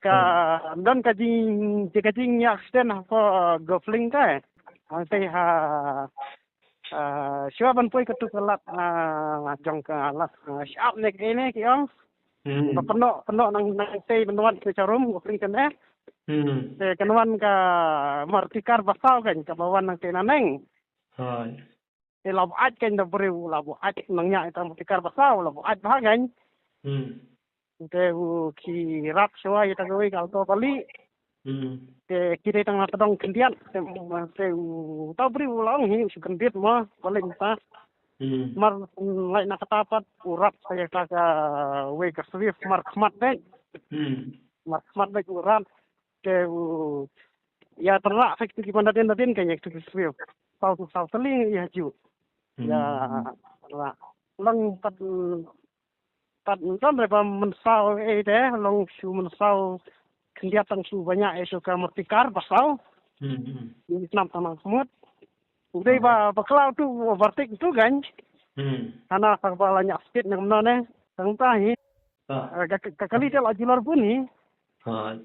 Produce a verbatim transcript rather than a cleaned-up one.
Ka don ka jing, ka jingïa accident ha ko Gopling ka. Hangtei ha, ah, shuwa ban poi katu ka lad, ah, jong ka lad, ah, shap ne ka ne ki ong. Hmm. Ba pynnoh, pynnoh nang, nangtei ban wan ka sharum Gopling kane. Hmm. Te kan wan ka Maruti car ba saw kan, kaba wan nangtei naneng. Hai. Te la buaid kan da briew, la buaid nang ïa ita Maruti car ba saw, la buaid bha kan. Hmm. Te u ki rap shuwa ïa ta kawei ka Alto kali. Hmm. Te ki dei tang na tdong khyndiat, te, te u ta briew u la ong hi u shu khyndiat mo, ba leh ta. Hmm. Mar, mm, lait na kata pat u rap sa ïa ta kawei ka Swift mar khmat dei. Hmm. Mar khmat dei u rap. Te u ïa tyrwa sa kitu ki ban da dien da dien kan ïa kitu ki Swift. Saw tu saw teli ïa ju. Hmm. Ïa tyrwa. Lang pat, mm, pat don re ba mynsaw eh te, long shu mynsaw khyndiat tang shu banya eh shu ka Maruti car ba saw. Hmm, hmm. Ni snam tang nang smut. U dei ba, ba khlaw tu overtake tu kan. Hmm. Hana sa ba la ïa speed ne kumno ne. Tang ta hi. Ah. Eh, ka, ka, ka kali te la julor bun hi. Ah.